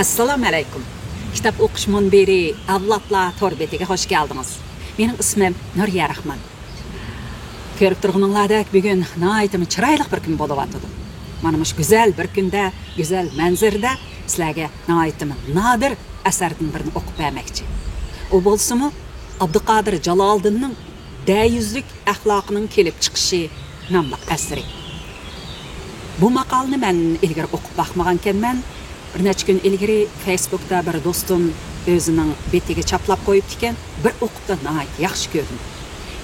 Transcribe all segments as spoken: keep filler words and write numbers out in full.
ئەسسالامۇ ئەلەيكۇم. كىتاب ئوقۇش مۇنبىرى ئەۋلادلار تور بېتىگە خوش كەلدىڭىز. مېنىڭ ئىسمىم نۇرىيە راخمان. كۆرۈپ تۇرغىنىڭلاردەك، بۈگۈن ناھايىتىمۇ چىرايلىق بىر كۈن بولۇۋاتىدۇ. مانا مۇشۇ گۈزەل بىر كۈندە، گۈزەل مەنزىرىدە سىلەرگە ناھايىتىمۇ نادىر ئەسەردىن بىرنى ئوقۇپ بەرمەكچى. ئۇ بولسىمۇ ئابدۇقادىر جالالىدىننىڭ دەيۈزلۈك ئەخلاقنىڭ كېلىپ چىقىشى ناملىق ئەسىرى. بۇ ماقالىنى مەن ئىلگىرى ئوقۇپ باقمىغانىكەنمەن. بىر نەچچە كۈن ئىلگىرى فېيسبۇكتا بىر دوستۇم ئۆزىنىڭ بېتىگە چاپلاپ قويۇپتىكەن. بىر ئوقۇپلا ناھايىتى ياخشى كۆردۈم.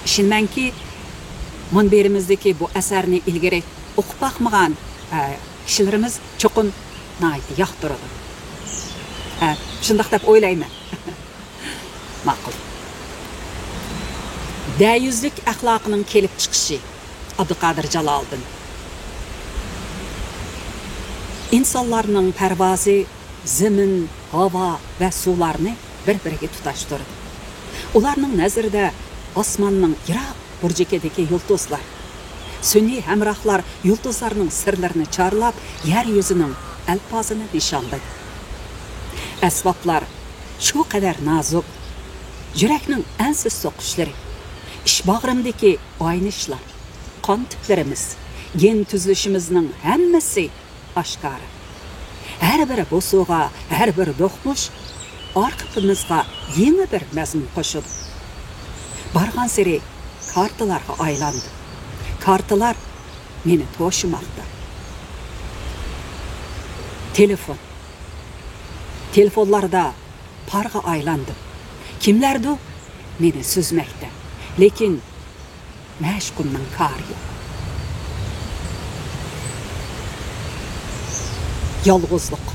ئىشىنىمەنكى، مۇنبىرىمىزدىكى بۇ ئەسەرنى ئىلگىرى ئوقۇپ باقمىغان، ئە، كىشىلىرىمىز چوقۇم ناھايىتى ياقتۇرىدۇ. ئە، شۇنداق دەپ ئويلايمەن. ماقۇل. دەيۈزلۈك ئەخلاقنىڭ كېلىپ چىقىشى. ئابدۇقادىر جالالىدىن. ئىنسانلارنىڭ پەرۋازى زېمىن، ھاۋا ۋە سۇلارنى بىر-بىرىگە تۇتاشتۇرىدۇ. ئۇلارنىڭ نەزىرىدە ئاسماننىڭ يىراق بۇرجىكىدىكى يۇلتۇزلار، سۈنئىي ھەمراھلار يۇلتۇزلارنىڭ سىرلىرىنى چارلاپ، يەر يۈزىنىڭ ئەلپازىنى نىشانلىدى. ئەسۋابلار شۇ قەدەر نازۇك، يۈرەكنىڭ ئەنسىز سوقۇشلىرى، ئىچ باغرىمدىكى ئاينىشلار، قان تۈكلىرىمىز، گېن تۈزۈلۈشىمىزنىڭ ھەممىسى ئاشكارا. ھەر بىر بوسۇغا، ھەر بىر دوقمۇش ئارخىپىمىزغا يېڭى بىر مەزمۇن قوشىدۇ. بارغانسېرى كارتىلارغا ئايلاندىم. كارتىلار مېنى توشۇماقتا. تېلېفون. تېلېفونلاردا پارغا ئايلاندىم. كىملەردۇ مېنى سۈزمەكتە. لېكىن مەشۇقۇمنىڭ كارى يوق. يالغۇزلۇق.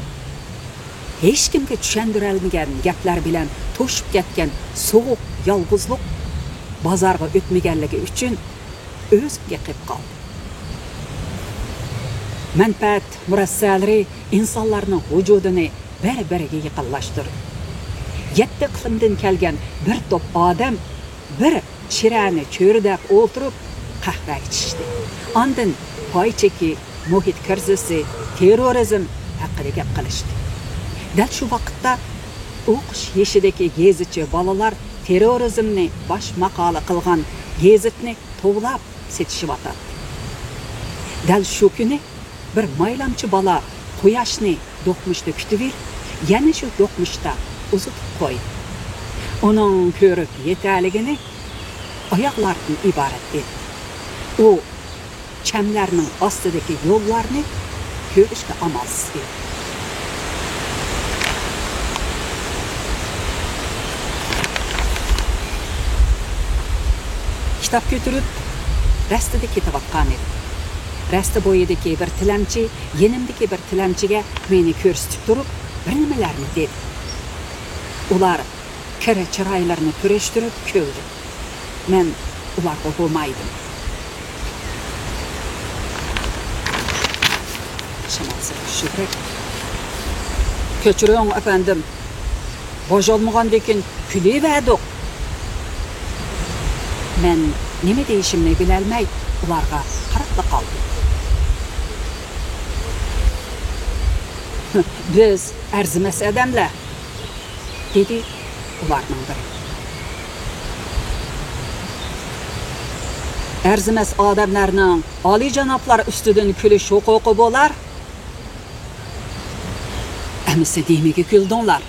ھېچكىمگە چۈشەندۈرەلمىگەن گەپلەر بىلەن توشۇپ كەتكەن سوغۇق يالغۇزلۇق بازارغا ئۆتمىگەنلىكى ئۈچۈن ئۆزۈپ يېقىپ قالدى. مەنپەئەت مۇرەسسەلىرى ئىنسانلارنىڭ ۋۇجۇدىنى بىر-بىرىگە يېقىنلاشتۇردى. يەتتە ئىقلىمدىن كەلگەن بىر توپ ئادەم بىر شىرەنى چۆرىدەپ ئولتۇرۇپ قەھۋە ئىچىشتى. ئاندىن پاي چېكى، مۇھىت كىرىزىسى، تېررورىزم ھەققىدە گەپ قىلىشتى. دەل شۇ ۋاقىتتا ئوقۇش يېشىدىكى گېزىتچى بالىلار تېررورىزمنى باش ماقالە قىلغان گېزىتنى توۋلاپ سېتىشىۋاتاتتى. دەل شۇ كۈنى بىر مايلامچى بالا قۇياشنى دوقمۇشتا كۈتۈۋېلىپ، يەنە شۇ دوقمۇشتا ئۇزىتىپ قويدى. ئۇنىڭ كۆرۈپ يېتەلىگىنى ئاياغلاردىن ئىبارەت ئىدى. ئۇ چەملەرنىڭ ئاستىدىكى يوللارنى كۆرۈشكە ئامالسىز ئىدى. كىتاب كۆتۈرۈپ، رەستىدە كېتىۋاتقانىدىم. رەستە بويىدىكى بىر تىلەمچى يېنىمدىكى بىر تىلەمچىگە مېنى كۆرسىتىپ تۇرۇپ، بىر نېمىلەرنى دېدى. ئۇلار كىر چىرايلىرىنى پۈرۈشتۈرۈپ كۈلدى. مەن ئۇلارغا ھومايدىم. شامال سەل كۈچلۈكرەك. كەچۈرۈڭ، ئەپەندىم. بوجالمىغاندىكىن كۈلۈۋەردۇق. مەن نېمە دېيىشىمنى بىلەلمەي، ئۇلارغا قاراپلا قالدىم. بىز ئەرزىمەس ئادەملەر، دېدى ئۇلارنىڭ بىرى. ئەرزىمەس ئادەملەرنىڭ ئالىيجانابلار ئۈستىدىن كۈلۈش ھوقۇقى بولار. ئەمىسە نېمىگە كۈلدۈڭلار؟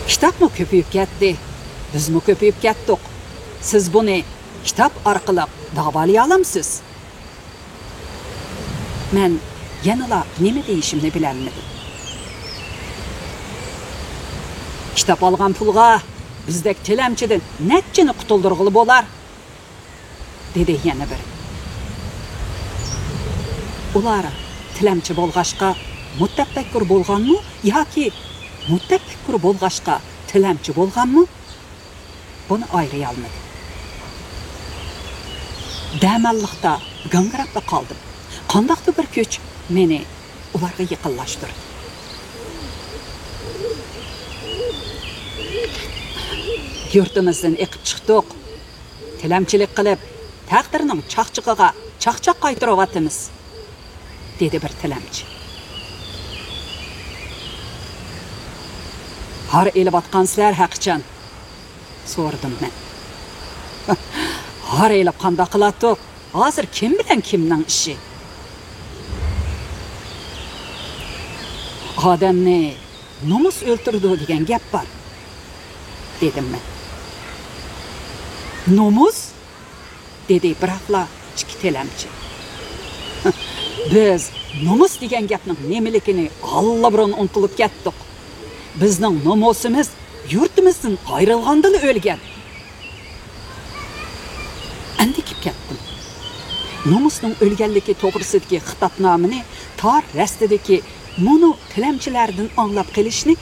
كىتابمۇ كۆپىيىپ كەتتى، بىزمۇ كۆپىيىپ كەتتۇق. سىز بۇنى كىتاب ئارقىلىق داۋالىيالامسىز؟ مەن يەنىلا نېمە دېيىشىمنى بىلەلمىدىم. كىتاب ئالغان پۇلغا بىزدەك تىلەمچىدىن نەچچىنى قۇتۇلدۇرغىلى بولار؟ دېدى يەنە بىرى. ئۇلار تىلەمچى بولغاچقا مۇتەپەككۇر بولغانمۇ ياكى مۇتەپەككۇر بولغاچقا تىلەمچى بولغانمۇ؟ بۇنى ئايرىيالمىدىم. دەماللىقتا گاڭگىراپلا قالدىم. قانداقتۇ بىر كۈچ مېنى ئۇلارغا يېقىنلاشتۇردى. يۇرتىمىزدىن ئېقىپ چىقتۇق. تىلەمچىلىك قىلىپ، تەقدىرنىڭ چاقچىقىغا چاقچاق قايتۇرۇۋاتىمىز، دېدى بىر تىلەمچى. ھار ئېلىۋاتقانسىلەر ھەقىچان؟ سورىدىم مەن. ھار ئېلىپ قانداق قىلاتتۇق؟ ھازىر كىم بىلەن كىمنىڭ ئىشى؟ ئادەمنى نومۇس ئۆلتۈرىدۇ دېگەن گەپ بار، دېدىم مەن. نومۇس؟ دېدى بىراقلا ئىككى تىلەمچى. بىز نومۇس دېگەن گەپنىڭ نېمىلىكىنى ئاللىبۇرۇن ئۇنتۇلۇپ كەتتۇق. بىزنىڭ نومۇسىمىز يۇرتىمىزدىن ئايرىلغاندىلا ئۆلگەن. ئەندىكىپ كەتتىم. نومۇسنىڭ ئۆلگەنلىكى توغرىسىدىكى خىتابنامىنى تار رەستىدىكى مۇنۇ تىلەمچىلەردىن ئاڭلاپ قېلىشنى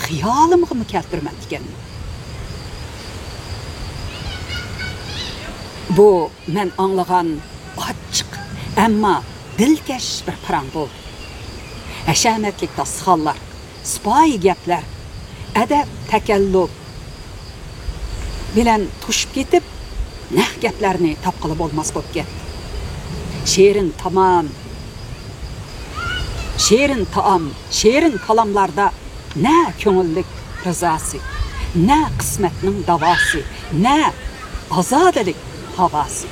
خىيالىمغىمۇ كەلتۈرمەپتىكەنمەن. بۇ مەن ئاڭلىغان ئاچچىق، ئەمما دىلكەش بىر پاراڭ بولدى. ھەشەمەتلىك داستىخانلار، سىپايى گەپلەر، ئەدەپ، تەكەللۇپ بىلەن توشۇپ كېتىپ، نەق گەپلەرنى تاپقىلى بولماس بولۇپ كەتتى. شېرىن تامام، شېرىن تائام، شېرىن كالاملاردا نە كۆڭۈللۈك رىزاسى، نە قىسمەتنىڭ داۋاسى، نە ئازادىلىك ھاۋاسى.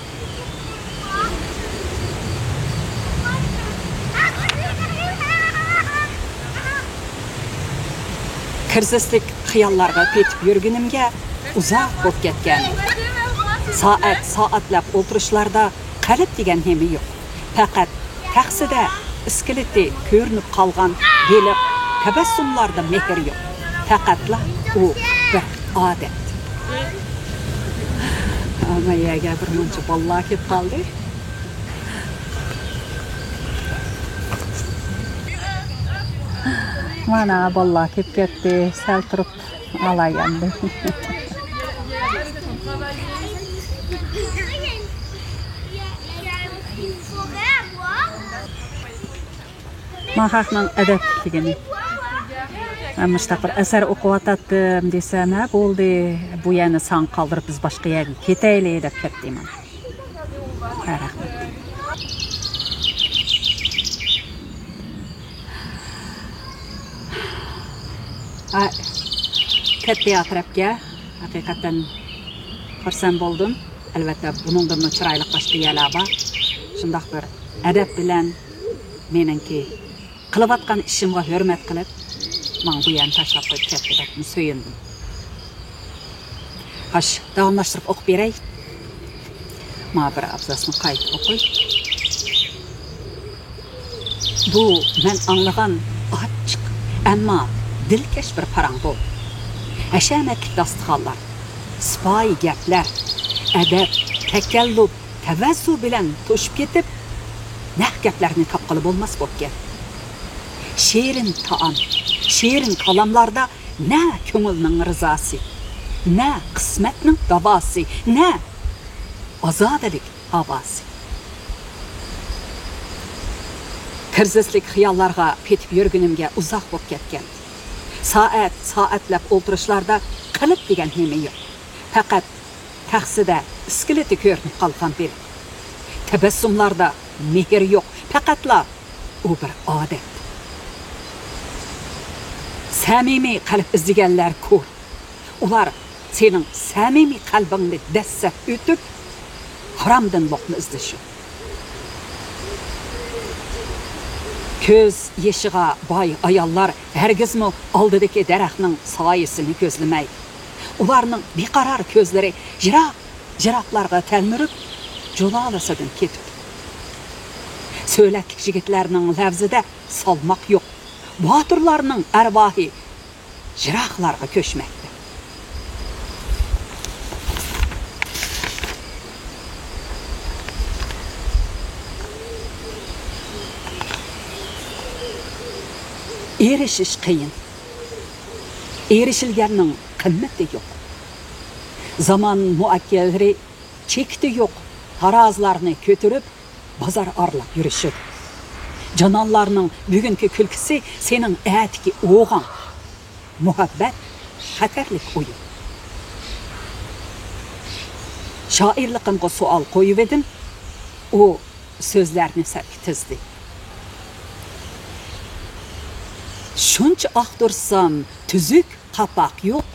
كىرىزىسلىك خىياللارغا پېتىپ يۈرگىنىمگە ئۇزاق بولۇپ كەتكەن. سائەت، سائەتلەپ ئولتۇرۇشلاردا قەلب دېگەن نېمە يوق. پەقەت تەخسىدە ئىسكىلىتى كۆرۈنۈپ قالغان بېلىق، تەبەسسۇملاردا مېھىر يوق. پەقەتلا ئۇ بىر ئادەت. ئەمما يەرگە بىر مۇنچە بالىلار كېلىپ قالدى. مانا بالىلار كېلىپ كەتتى. سەل تۇرۇپ ئالاي ئەمدى. ما خەقنىڭ ئەدەپلىكلىكىنى. مەن مۇشۇنداق بىر ئەسەر ئوقۇۋاتاتتىم دېسەم، ھە، بولدى، بۇ يەرنى ساڭا قالدۇرۇپ، بىز باشقا يەرگە كېتەيلى، دەپ كەتتى مانا. ھە، رەھمەت. ھە، كەتتى يا تەرەپكە. ھەقىقەتەن خۇرسەن بولدۇم. ئەلۋەتتە، بۇنىڭدىنمۇ چىرايلىق باشقا يەرلەر بار. شۇنداق بىر ئەدەپ بىلەن مېنىڭكى قىلىۋاتقان ئىشىمغا ھۆرمەت قىلىپ، ماڭا بۇ يەرنى تاشلاپ قويۇپ كەتتى دەپمۇ سۆيۈندۈم. خوش، داۋاملاشتۇرۇپ ئوقۇپ بېرەي. مانا بىر ئابزاسنى قايتا ئوقۇي. بۇ مەن ئاڭلىغان ئاچچىق، ئەمما دىلكەش بىر پاراڭ بولدى. ھەشەمەتلىك داستىخانلار، سىپايى گەپلەر، ئەدەپ، تەكەللۇپ، تەۋەززۇ بىلەن توشۇپ كېتىپ، نەق گەپلەرنى تاپقىلى بولماس بولۇپ كەتتى. شېرىن تائام، شېرىن كالاملاردا نە كۆڭۈلنىڭ رىزاسى، نە قىسمەتنىڭ داۋاسى، نە ئازادىلىك ھاۋاسى. كىرىزىسلىك خىياللارغا پېتىپ يۈرگىنىمگە ئۇزاق بولۇپ كەتكەن. سائەت، سائەتلەپ ئولتۇرۇشلاردا قەلب دېگەن نېمە يوق. پەقەت تەخسىدە ئىسكىلىتى كۆرۈنۈپ قالغان بېلىق. تەبەسسۇملاردا مېھىر يوق، پەقەتلا ئۇ بىر ئادەت. سەمىمىي قەلب ئىزدىگەنلەر كور. ئۇلار سېنىڭ سەمىمىي قەلبىڭنى دەسسەپ ئۆتۈپ، ھارامدىن لوقما ئىزدىشىدۇ. كۆز يېشىغا باي ئاياللار ھەرگىزمۇ ئالدىدىكى دەرەخنىڭ سايىسىنى كۆزلىمەيدۇ. ئۇلارنىڭ بىقارار كۆزلىرى يىراق، يىراقلارغا تەلمۈرۈپ، جۇلالىسىدىن كېتىدۇ. سۆلەتلىك يىگىتلەرنىڭ لەۋزىدە سالماق يوق. باتۇرلارنىڭ ئەرۋاھى يىراقلارغا كۆچمەكتە. ئېرىشىش قىيىن. ئېرىشىلگەننىڭ قىممىتى يوق. زامان مۇئەككەللىرى چېكىتى يوق تارازىلارنى كۆتۈرۈپ، بازار ئارىلاپ يۈرۈشىدۇ. جانانلارنىڭ بۈگۈنكى كۈلكىسى سېنىڭ ئەتىكى ئوغاڭ. مۇھەببەت خەتەرلىك ئويۇن. شائىرلىقىمغا سوئال قويۇۋىدىم. ئۇ سۆزلەرنى سەپكە تىزدى. شۇنچە ئاختۇرسام، تۈزۈك قاپاق يوق،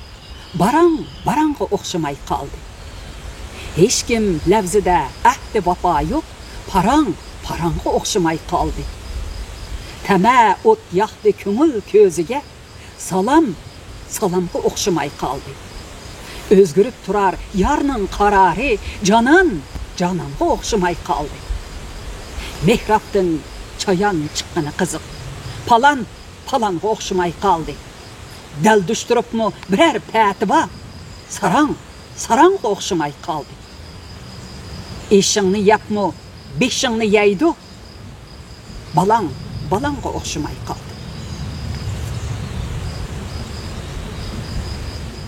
باراڭ باراڭغا ئوخشىماي قالدى. ھېچكىم لەۋزىدە ئەھدى ۋاپا يوق، پاراڭ پاراڭغا ئوخشىماي قالدى. تەمە ئوت ياقتى كۆڭۈل كۆزىگە، سالام سالامغا ئوخشىماي قالدى. ئۆزگىرىپ تۇرار يارنىڭ قارارى، جانان جانانغا ئوخشىماي قالدى. مېھرابتىن چايان چىققىنى قىزىق، پالان پالانغا ئوخشىماي قالدى. دەلدۈشتۈرۈپمۇ بىرەر پەتىۋا، ساراڭ ساراڭغا ئوخشىماي قالدى. ئېشىڭنى يەپمۇ بېشىڭنى يەيدۇ، بالاڭ بالاڭغا ئوخشىماي قالدى.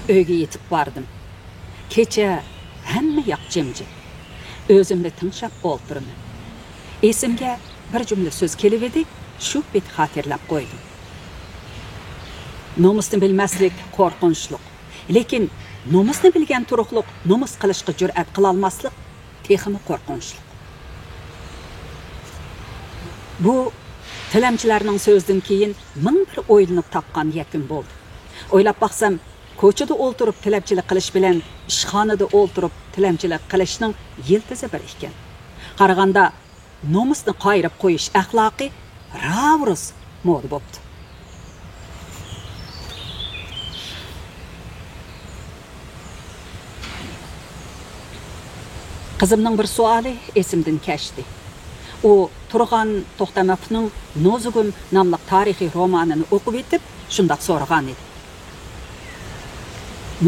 ئۆيگە يېتىپ باردىم. كېچە ھەممە ياق جىمجىت. ئۆزۈمنى تىڭشاپ ئولتۇرىمەن. ئېسىمگە بىر جۈملە سۆز كېلىۋىدى، شۇ پېتى خاتىرىلەپ قويدۇم. نومۇسنى بىلمەسلىك قورقۇنچلۇق. لېكىن نومۇسنى بىلگەن تۇرۇقلۇق نومۇس قىلىشقا جۈرئەت قىلالماسلىق تېخىمۇ قورقۇنچلۇق. بۇ تىلەمچىلەرنىڭ سۆزىدىن كېيىن مىڭ بىر ئويلىنىپ تاپقان يەكۈن بولدى. ئويلاپ باقسام، كوچىدا ئولتۇرۇپ تىلەمچىلىك قىلىش بىلەن ئىشخانىدا ئولتۇرۇپ تىلەمچىلىك قىلىشنىڭ يىلتىزى بىر ئىكەن. قارىغاندا، نومۇسنى قايرىپ قويۇش ئەخلاقى راۋۇرۇس مودا بوپتۇ. قىزىمنىڭ بىر سوئالى ئېسىمدىن كەچتى. ئۇ تۇرغان توختاموفنىڭ نوزۇگۇم ناملىق تارىخىي رومانىنى ئوقۇۋېتىپ، شۇنداق سورىغانىدى.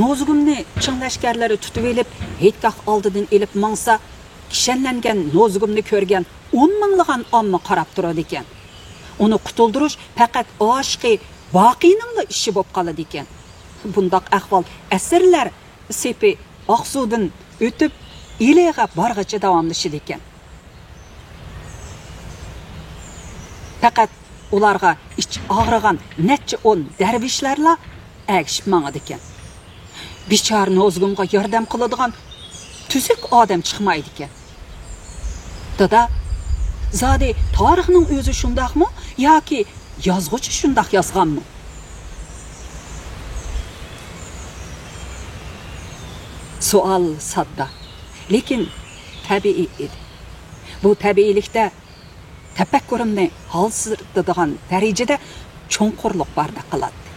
نوزۇگۇمنى چىڭ لەشكەرلىرى تۇتۇۋېلىپ، ھېيتگاھ ئالدىدىن ئېلىپ ماڭسا، كىشەنلەنگەن نوزۇگۇمنى كۆرگەن ئون مىڭلىغان ئامما قاراپ تۇرىدىكەن. ئۇنى قۇتۇلدۇرۇش پەقەت ئاشىقى باقىنىڭلا ئىشى بوپ قالىدىكەن. بۇنداق ئەھۋال ئەسىرلەر سېپى ئاقسۇدىن ئۆتۈپ، ئىلىغا بارغىچە داۋاملىشىدىكەن. پەقەت ئۇلارغا ئىچ ئاغرىغان نەچچە ئون دەرۋىشلەرلا ئەگىشىپ ماڭىدىكەن. بىچارە نوزۇگۇمغا ياردەم قىلىدىغان تۈزۈك ئادەم چىقمايدىكەن. دادا، زادى تارىخنىڭ ئۆزى شۇنداقمۇ ياكى يازغۇچى شۇنداق يازغانمۇ؟ سوئال ساددا، لېكىن تەبىئىي ئىدى. بۇ تەبىئىيلىكتە تەپەككۇرۇمنى ھالسىرىتىدىغان دەرىجىدە چوڭقۇرلۇق باردەك قىلاتتى.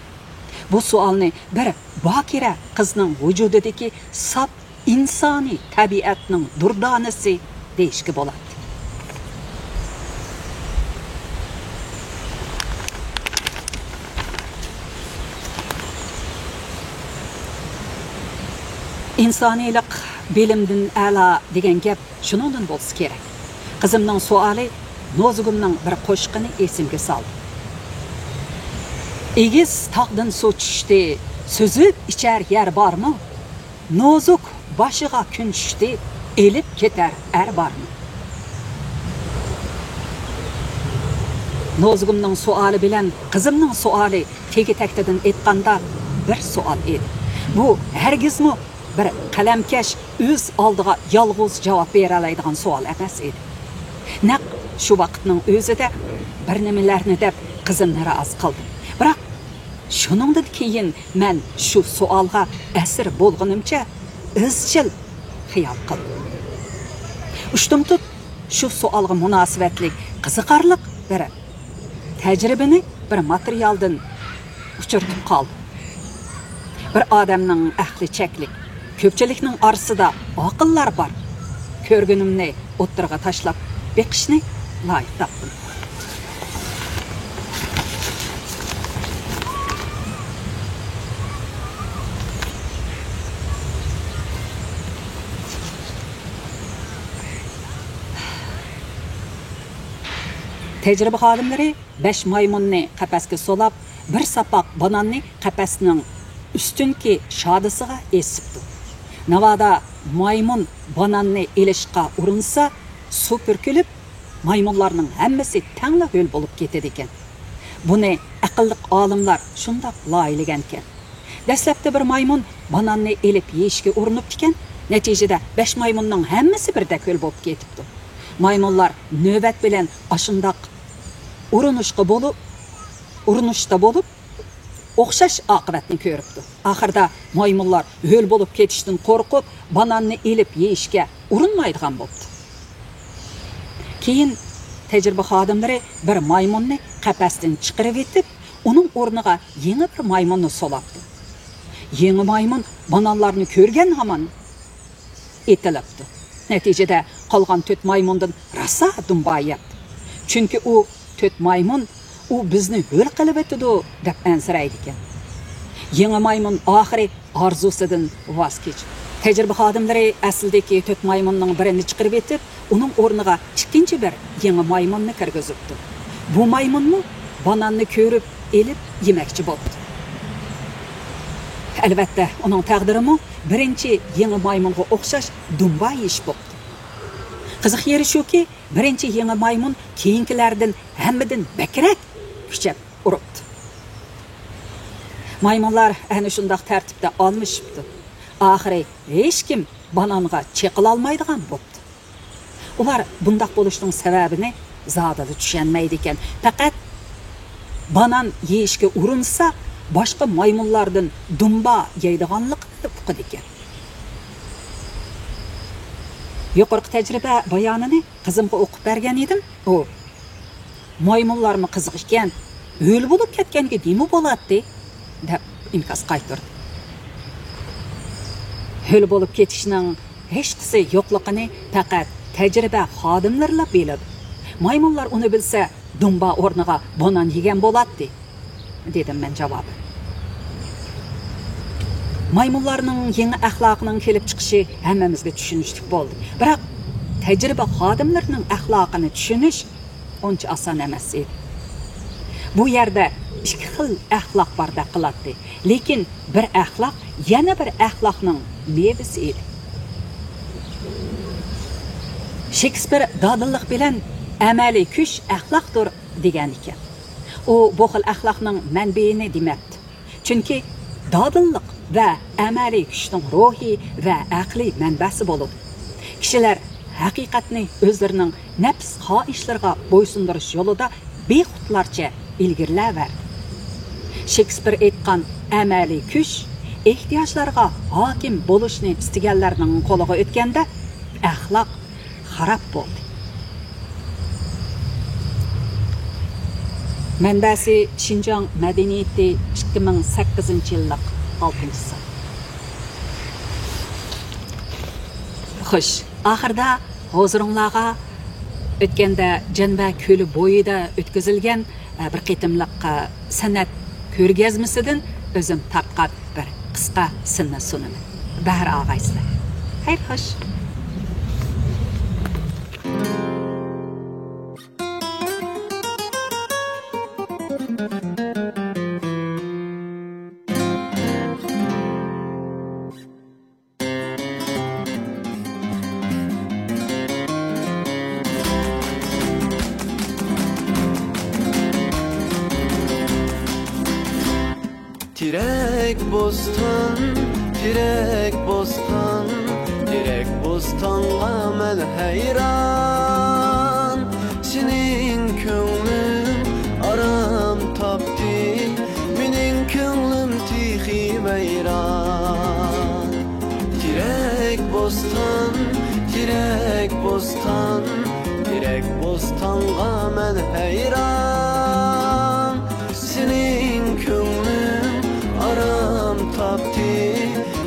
بۇ سوئالنى بىر باكىرە قىزنىڭ ۋۇجۇدىدىكى ساپ ئىنسانىي تەبىئەتنىڭ دۇردانىسى دېيىشكە بولاتتى. ئىنسانىيلىق بىلىمدىن ئەلا دېگەن گەپ شۇنىڭدىن بولسا كېرەك. قىزىمنىڭ سوئالى نوزۇگۇمنىڭ بىر قوشىقىنى ئېسىمگە سالدى. ئېگىز تاغدىن سۇ چۈشتى، سۈزۈپ ئىچەر يەر بارمۇ؟ نوزۇك باشىغا كۈن چۈشتى، ئېلىپ كېتەر ئەر بارمۇ؟ نوزۇگۇمنىڭ سوئالى بىلەن قىزىمنىڭ سوئالى تېگى تەكتىدىن ئېيتقاندا بىر سوئال ئىدى. بۇ ھەرگىزمۇ بىر قەلەمكەش ئۆز ئالدىغا يالغۇز جاۋاب بېرەلەيدىغان سوئال ئەمەس ئىدى. نەق شۇ ۋاقىتنىڭ ئۆزىدە بىر نېمىلەرنى دەپ قىزىمنى رازى قىلدىم. بىراق شۇنىڭدىن كېيىن مەن شۇ سوئالغا ئەسىر بولغىنىمچە ئىزچىل خىيال قىلدىم. ئۇشتۇمتۇت شۇ سوئالغا مۇناسىۋەتلىك قىزىقارلىق بىر تەجرىبىنى بىر ماتېرىيالدىن ئۇچرىتىپ قالدىم. بىر ئادەمنىڭ ئەقلى چەكلىك، كۆپچىلىكنىڭ ئارىسىدا ئاقىللار بار. كۆرگىنىمنى ئوتتۇرىغا تاشلاپ بېقىشنى لايىق تاپتىم. تەجرىبە خادىملىرى بەش مايمۇننى قەپەسكە سولاپ، بىر ساپاق باناننى قەپەسنىڭ ئۈستۈنكى شادىسىغا ئېسىپتۇ. ناۋادا مايمۇن باناننى ئېلىشقا ئۇرۇنسا، سۇ پۈركىلىپ، مايمۇنلارنىڭ ھەممىسى تەڭلا ھۆل بولۇپ كېتىدىكەن. بۇنى ئەقىللىق ئالىملار شۇنداق لايىھىلىگەنكەن. دەسلەپتە بىر مايمۇن باناننى ئېلىپ يېيىشكە ئۇرۇنۇپتىكەن، نەتىجىدە بەش مايمۇننىڭ ھەممىسى بىردەك ھۆل بولۇپ كېتىپتۇ. مايمۇنلار نۆۋەت بىلەن ئاشۇنداق ئۇرۇنۇشقا بولۇپ، ئۇرۇنۇشتا بولۇپ، ئوخشاش ئاقىۋەتنى كۆرۈپتۇ. ئاخىرىدا مايمۇنلار ھۆل بولۇپ كېتىشتىن قورقۇپ، باناننى ئېلىپ يېيىشكە ئۇرۇنمايدىغان بوپتۇ. كېيىن تەجرىبە خادىملىرى بىر مايمۇننى قەپەستىن چىقىرىۋېتىپ، ئۇنىڭ ئورنىغا يېڭى بىر مايمۇننى سولاپتۇ. يېڭى مايمۇن بانانلارنى كۆرگەن ھامان ئېتىلىپتۇ. نەتىجىدە قالغان تۆت مايمۇندىن راسا دۇمبا يەپتۇ. چۈنكى ئۇ تۆت مايمۇن، «ئۇ بىزنى ھۆل قىلىۋېتىدۇ» دەپ ئەنسىرەيدىكەن. يېڭى مايمۇن ئاخىرى ئارزۇسىدىن ۋاز كېچىپتۇ. تەجرىبە خادىملىرى ئەسلىدىكى تۆت مايمۇننىڭ بىرىنى چىقىرىۋېتىپ، ئۇنىڭ ئورنىغا ئىككىنچى بىر يېڭى مايمۇننى كىرگۈزۈپتۇ. بۇ مايمۇنمۇ باناننى كۆرۈپ ئېلىپ يېمەكچى بوپتۇ. ئەلۋەتتە، ئۇنىڭ تەقدىرىمۇ بىرىنچى يېڭى مايمۇنغا ئوخشاش دۇمبا يېيىش بوپتۇ. قىزىق يېرى شۇكى، بىرىنچى يېڭى مايمۇن كېيىنكىلەردىن ھەممىدىن بەكرەك كۈچەپ ئۇرۇپتۇ. مايمۇنلار ئەنە شۇنداق تەرتىپتە ئالمىشىپتۇ. ئاخىرى ھېچكىم بانانغا چېقىلالمايدىغان بوپتۇ. ئۇلار بۇنداق بولۇشنىڭ سەۋەبىنى زادىلا چۈشەنمەيدىكەن. پەقەت بانان يېيىشكە ئۇرۇنسا، باشقا مايمۇنلاردىن دۇمبا يەيدىغانلىقىنى ئۇقىدىكەن. يۇقىرىقى تەجرىبە بايانىنى قىزىمغا ئوقۇپ بەرگەن ئىدىم. ئۇ، «مايمۇنلارمۇ قىزىق ئىكەن، ھۆل بولۇپ كەتكەنگە نېمە بولاتتى؟» دەپ ئىنكاس قايتۇردى. ھۆل بولۇپ كېتىشنىڭ ھېچقىسى يوقلۇقىنى پەقەت تەجرىبە خادىملىرىلا بىلىدۇ. مايمۇنلار ئۇنى بىلسە، دۇمبا ئورنىغا بانان يېگەن بولاتتى، دېدىم مەن جاۋابەن. مايمۇنلارنىڭ يېڭى ئەخلاقىنىڭ كېلىپ چىقىشى ھەممىمىزگە چۈشىنىشلىك بولدى. بىراق، تەجرىبە خادىملىرىنىڭ ئەخلاقىنى چۈشىنىش ئۇنچە ئاسان ئەمەس ئىدى. بۇ يەردە ئىككى خىل ئەخلاق باردەك قىلاتتى، لېكىن بىر ئەخلاق يەنە بىر ئەخلاقنىڭ مېۋىسى ئىدى. شېكسپىر دادىللىق بىلەن «ئەمەلىي كۈچ ئەخلاقتۇر» دېگەن ئىكەن. ئۇ بۇ خىل ئەخلاقنىڭ مەنبىيىنى دېمەپتۇ. چۈنكى دادىللىق ۋە ئەمەلىي كۈچنىڭ روھىي ۋە ئەقلىي مەنبەسى بولىدۇ. كىشىلەر ھەقىقەتنى ئۆزلىرىنىڭ نەپس خاھىشلىرىغا بويسۇندۇرۇش يولىدا بىخۇدلارچە ئىلگىرىلەۋەردى. شېكسپىر ئېيتقان ئەمەلىي كۈچ ئېھتىياجلارغا ھاكىم بولۇشنى ئىستىگەنلەرنىڭ قولىغا ئۆتكەندە، ئەخلاق خاراب بولدى. مەنبەسى: شىنجاڭ مەدەنىيىتى، ئىككى مىڭ سەككىزىنچى يىللىق ئالتىنچى سان. خوش، ئاخىرىدا ھۇزۇرۇڭلارغا ئۆتكەندە جەنبە كۆلى بويىدا ئۆتكۈزۈلگەن، ئە، بىر قېتىملىق، ئە، سەنئەت كۆرگەزمىسىدىن ئۆزۈم تارتقان بىر قىسقا سىننى سۇنىمەن. بەھر ئاغايسىلەر. خەير خوش. تېرەك بوستان، تېرەك بوستان، تېرەك بوستانغا مەن ھەيران. سېنىڭ كۆڭلۈڭ ئارام تاپتى، مېنىڭ كۆڭلۈم تېخى ۋەيران. تېرەك بوستان، تېرەك بوستان، تېرەك بوستانغا مەن ھەيران. سېنىڭ كۆڭلۈڭ ئارام تاپتى،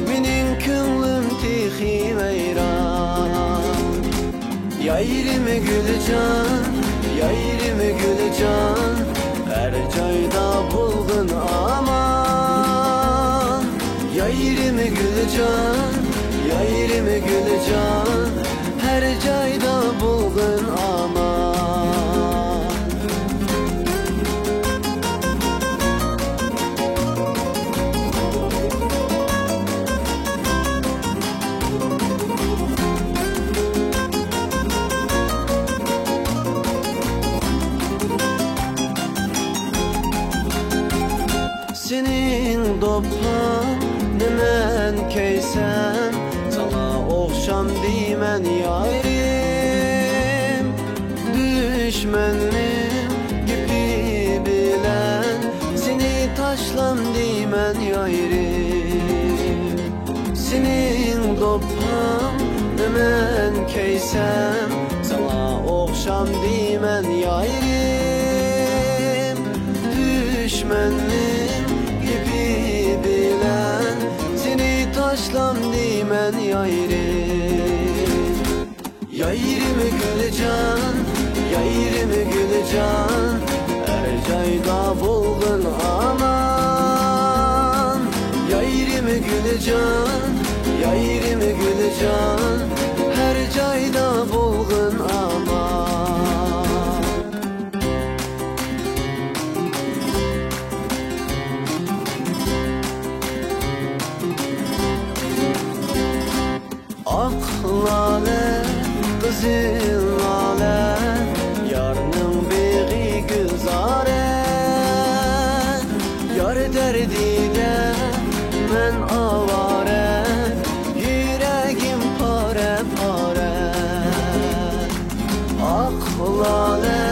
مېنىڭ كۆڭلۈم تېخى ۋەيران. يايرىمى گۈلجان، يايرىمى گۈلجان، ھەر جايدا بولغىن ئامان. يايرىمى گۈلجان، يايرىمى گۈلجان، ھەر جايدا بولغىن ئامان. سېنىڭ دوپپاڭنى مەن كىيسەم، ساڭا ئوخشامدىمەن يارىم. دۈشمەننىڭ گېپى بىلەن سېنى تاشلامدىمەن. مەن يايرىم، سېنىڭ دوپپاڭنى مەن كىيسەم، ساڭا ئوخشام دېمەن يايرىم. دۈشمەننىڭ گېپى بىلەن سېنى تاشلام دېمەن يايرىم. يايرىم گۈلجان، يايرىم گۈلجان، ھەر جايدا بولغىن ئامان. يايرىم گۈلجان، يايرىم گۈلجان، ھەر جايدا بولغىن ئامان. ئاق لالە، قىزىل لالە، يارنىڭ بېغى گۈلزارە. يار دەردىدە مەن ئاۋارە، يۈرەگىم پارە-پارە. ئاق لالە،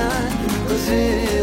قىزىل